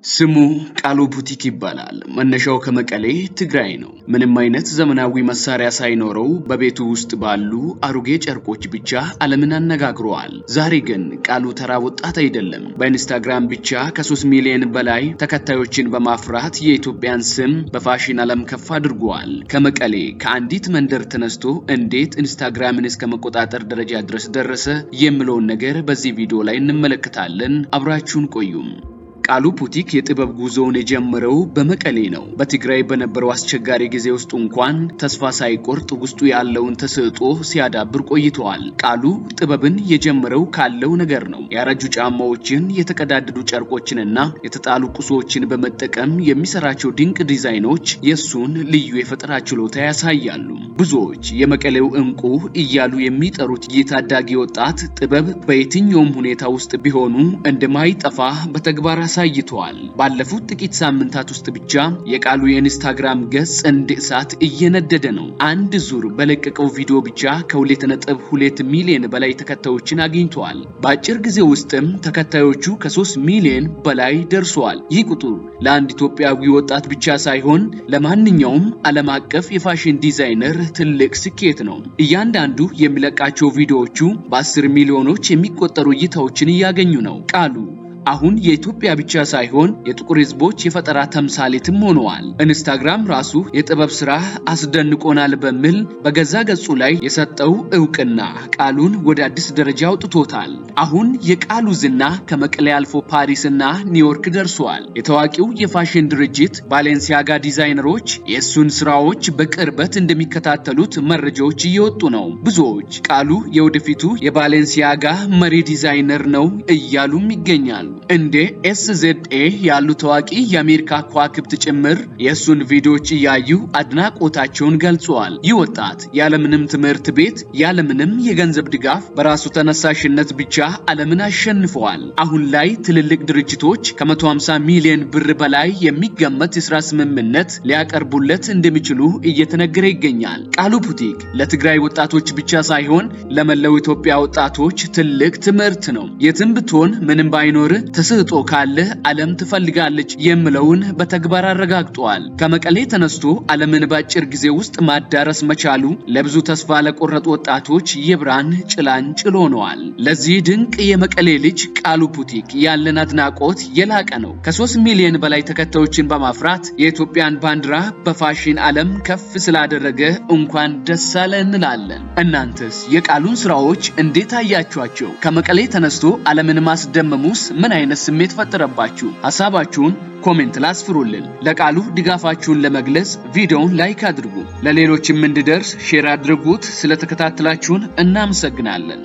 ስሙ ቃሉ ቡቲክ ይባላል። መነሻው ከመቀሌ ትግራይ ነው። ምንም አይነት ዘመናዊ መሳሪያ ሳይኖረው በቤቱ ውስጥ ባሉ አሮጌ ጨርቆች ብቻ ዓለምን አነጋግሯል። ዛሬ ግን ቃሉ ተራ ወጣት አይደለም። በኢንስታግራም ብቻ ከ3 ሚሊዮን በላይ ተከታዮችን በማፍራት የኢትዮጵያን ስም በፋሽን ዓለም ከፍ አድርጓል። ከመቀሌ ከአንዲት መንደር ተነስቶ እንዴት ኢንስታግራምን እስከ መቆጣጠር ደረጃ ድረስ ደረሰ የሚለውን ነገር በዚህ ቪዲዮ ላይ እንመለከታለን። አብራችሁን ቆዩም። ቃሉ ቡቲክ የጥበብ ጉዞውን የጀመረው በመቀሌ ነው። በትግራይ በነበረው አስቸጋሪ ጊዜ ውስጥ እንኳን ተስፋ ሳይቆርጥ ውስጡ ያለውን ተሰጥኦ ሲያዳብር ቆይተዋል። ቃሉ ጥበብን የጀመረው ካለው ነገር ነው። ያረጁ ጫማዎችን፣ የተቀዳደዱ ጨርቆችንና የተጣሉ ቁሶችን በመጠቀም የሚሰራቸው ድንቅ ዲዛይኖች የሱን ልዩ የፈጠራ ችሎታ ያሳያሉ። ብዙዎች የመቀሌው እንቁ እያሉ የሚጠሩት ይህ ታዳጊ ወጣት ጥበብ በየትኛውም ሁኔታ ውስጥ ቢሆኑ እንደማይጠፋ በተግባር አሳይተዋል። ባለፉት ጥቂት ሳምንታት ውስጥ ብቻ የቃሉ የኢንስታግራም ገጽ እንደ እሳት እየነደደ ነው። አንድ ዙር በለቀቀው ቪዲዮ ብቻ ከ2.2 ሚሊዮን በላይ ተከታዮችን አግኝተዋል። በአጭር ጊዜ ውስጥም ተከታዮቹ ከ3 ሚሊዮን በላይ ደርሰዋል። ይህ ቁጥር ለአንድ ኢትዮጵያዊ ወጣት ብቻ ሳይሆን ለማንኛውም ዓለም አቀፍ የፋሽን ዲዛይነር ትልቅ ስኬት ነው። እያንዳንዱ የሚለቃቸው ቪዲዮዎቹ በ10 ሚሊዮኖች የሚቆጠሩ እይታዎችን እያገኙ ነው። ቃሉ አሁን የኢትዮጵያ ብቻ ሳይሆን የጥቁር ሕዝቦች የፈጠራ ተምሳሌትም ሆነዋል። ኢንስታግራም ራሱ የጥበብ ስራ አስደንቆናል በሚል በገዛ ገጹ ላይ የሰጠው እውቅና ቃሉን ወደ አዲስ ደረጃ አውጥቶታል። አሁን የቃሉ ዝና ከመቀሌ አልፎ ፓሪስና ኒውዮርክ ደርሷል። የታዋቂው የፋሽን ድርጅት ባሌንሲያጋ ዲዛይነሮች የእሱን ስራዎች በቅርበት እንደሚከታተሉት መረጃዎች እየወጡ ነው። ብዙዎች ቃሉ የወደፊቱ የባሌንሲያጋ መሪ ዲዛይነር ነው እያሉም ይገኛሉ። እንደ SZA ያሉ ታዋቂ የአሜሪካ ከዋክብት ጭምር የእሱን ቪዲዮዎች እያዩ አድናቆታቸውን ገልጸዋል። ይህ ወጣት ያለምንም ትምህርት ቤት፣ ያለምንም የገንዘብ ድጋፍ በራሱ ተነሳሽነት ብቻ ዓለምን አሸንፈዋል። አሁን ላይ ትልልቅ ድርጅቶች ከ150 ሚሊዮን ብር በላይ የሚገመት የስራ ስምምነት ሊያቀርቡለት እንደሚችሉ እየተነገረ ይገኛል። ቃሉ ቡቲክ ለትግራይ ወጣቶች ብቻ ሳይሆን ለመላው ኢትዮጵያ ወጣቶች ትልቅ ትምህርት ነው። የትም ብትሆን፣ ምንም ባይኖር፣ ተሰጥኦ ካለህ ዓለም ትፈልጋለች የሚለውን በተግባር አረጋግጧል። ከመቀሌ ተነስቶ ዓለምን በአጭር ጊዜ ውስጥ ማዳረስ መቻሉ ለብዙ ተስፋ ለቆረጡ ወጣቶች የብርሃን ጭላንጭል ሆነዋል። ለዚህ ድንቅ የመቀሌ ልጅ ቃሉ ቡቲክ ያለን አድናቆት የላቀ ነው። ከ3 ሚሊዮን በላይ ተከታዮችን በማፍራት የኢትዮጵያን ባንዲራ በፋሽን ዓለም ከፍ ስላደረገ እንኳን ደስ አለህ እንላለን። እናንተስ የቃሉን ስራዎች እንዴት አያችኋቸው? ከመቀሌ ተነስቶ ዓለምን ማስደመሙስ ምን አይነት ስሜት ፈጠረባችሁ? ሀሳባችሁን comment ላይ አስፍሩልን። ለቃሉ ድጋፋችሁን ለመግለጽ ቪዲዮውን like አድርጉ፣ ለሌሎችም እንዲደርስ share አድርጉት። ስለተከታተላችሁን እናመሰግናለን።